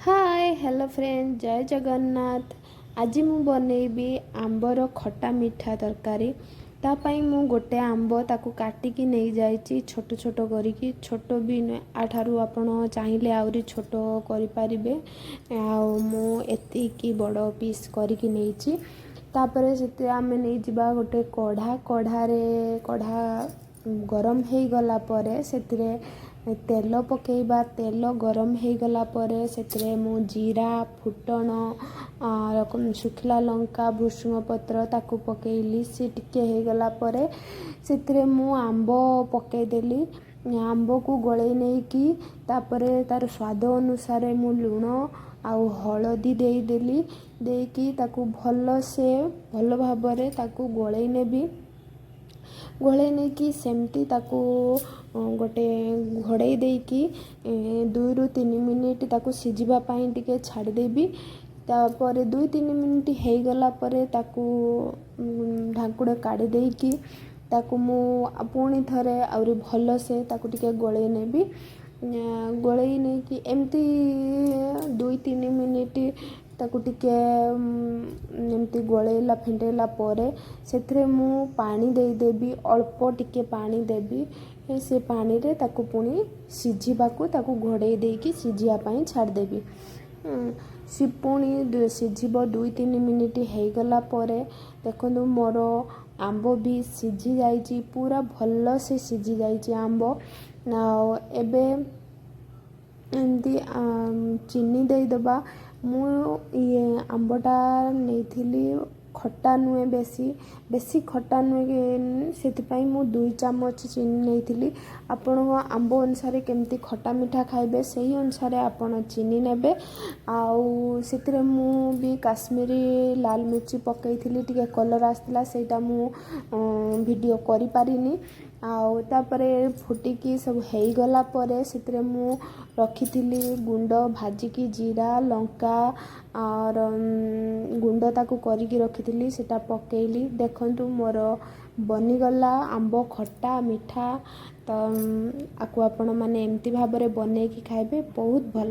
ହାଏ, hello friend, ଜୟ ଜଗନ୍ନାଥ। ଆଜି ମୁଁ ବନେଇବି ଆମ୍ବର ଖଟା ମିଠା ତରକାରୀ। ତା ପାଇଁ ମୁଁ ଗୋଟେ ଆମ୍ବ ତାକୁ କାଟିକି ନେଇଯାଇଛି ଛୋଟ ଛୋଟ କରିକି। ଛୋଟ ବି ନୁହେଁ, ୟାଠାରୁ ଆପଣ ଚାହିଁଲେ ଆହୁରି ଛୋଟ କରିପାରିବେ। ଆଉ ମୁଁ ଏତିକି ବଡ଼ ପିସ୍ କରିକି ନେଇଛି। ତାପରେ ସେଥିରେ ଆମେ ନେଇଯିବା ଗୋଟେ କଢ଼ା। କଢ଼ାରେ, କଢ଼ା ଗରମ ହେଇଗଲା ପରେ ସେଥିରେ ତେଲ ପକାଇବା। ତେଲ ଗରମ ହେଇଗଲା ପରେ ସେଥିରେ ମୁଁ ଜିରା, ଫୁଟଣ, ଶୁଖିଲା ଲଙ୍କା, ଭୃଷୁଙ୍ଗ ପତ୍ର ତାକୁ ପକାଇଲି। ସେ ଟିକେ ହେଇଗଲା ପରେ ସେଥିରେ ମୁଁ ଆମ୍ବ ପକାଇଦେଲି। ଆମ୍ବକୁ ଗୋଳେଇ ନେଇକି ତାପରେ ତା'ର ସ୍ୱାଦ ଅନୁସାରେ ମୁଁ ଲୁଣ ଆଉ ହଳଦୀ ଦେଇଦେଲି। ଦେଇକି ତାକୁ ଭଲସେ, ଭଲ ଭାବରେ ତାକୁ ଗୋଳେଇ ନେବି। ଗୋଳେଇ ନେଇକି ସେମିତି ତାକୁ ଗୋଟେ ଘୋଡ଼େଇ ଦେଇକି 2ରୁ 3 ମିନିଟ୍ ତାକୁ ସିଝିବା ପାଇଁ ଟିକେ ଛାଡ଼ିଦେବି। ତାପରେ 2-3 ମିନିଟ୍ ହେଇଗଲା ପରେ ତାକୁ ଢାଙ୍କୁଣ କାଢ଼ି ଦେଇକି ତାକୁ ମୁଁ ପୁଣି ଥରେ ଆହୁରି ଭଲସେ ତାକୁ ଟିକେ ଗୋଳେଇ ନେବି। ଗୋଳେଇ ନେଇକି ଏମିତି 2-3 ମିନିଟ୍ ତାକୁ ଟିକେ ଏମିତି ଗୋଳେଇଲା ଫେଣ୍ଟେଇଲା ପରେ ସେଥିରେ ମୁଁ ପାଣି ଦେଇଦେବି। ଅଳ୍ପ ଟିକେ ପାଣି ଦେବି। ସେ ପାଣିରେ ତାକୁ ପୁଣି ସିଝିବାକୁ, ତାକୁ ଘୋଡ଼େଇ ଦେଇକି ସିଝିବା ପାଇଁ ଛାଡ଼ିଦେବି। ସେ ପୁଣି ସିଝିବ। 2-3 ମିନିଟ୍ ହେଇଗଲା ପରେ ଦେଖନ୍ତୁ, ମୋର ଆମ୍ବ ବି ସିଝି ଯାଇଛି। ପୁରା ଭଲସେ ସିଝି ଯାଇଛି ଆମ୍ବ। ଆଉ ଏବେ ଏମିତି ଚିନି ଦେଇଦେବା। ମୁଁ ଇଏ ଆମ୍ବଟା ନେଇଥିଲି, ଖଟା ନୁହେଁ ବେଶୀ, ବେଶୀ ଖଟା ନୁହେଁ, ସେଥିପାଇଁ ମୁଁ 2 ଚାମଚ ଚିନି ନେଇଥିଲି। ଆପଣଙ୍କ ଆମ୍ବ ଅନୁସାରେ କେମିତି ଖଟା ମିଠା ଖାଇବେ, ସେହି ଅନୁସାରେ ଆପଣ ଚିନି ନେବେ। ଆଉ ସେଥିରେ ମୁଁ ବି କାଶ୍ମୀରୀ ଲାଲ ମିର୍ଚି ପକାଇଥିଲି, ଟିକେ କଲର୍ ଆସିଥିଲା। ସେଇଟା ମୁଁ ଭିଡ଼ିଓ କରିପାରିନି। ଆଉ ତାପରେ ଫୁଟିକି ସବୁ ହେଇଗଲା ପରେ ସେଥିରେ ମୁଁ ରଖିଥିଲି ଗୁଣ୍ଡ ଭାଜିକି ଜିରା, ଲଙ୍କା ଗୁଣ୍ଡ, ତାକୁ କରିକି ରଖିଥିଲି, ସେଇଟା ପକାଇଲି। ଦେଖନ୍ତୁ, ମୋର ବନିଗଲା ଆମ୍ବ ଖଟା ମିଠା। ତ ଆକୁ ଆପଣମାନେ ଏମିତି ଭାବରେ ବନେଇକି ଖାଇବେ, ବହୁତ ଭଲ।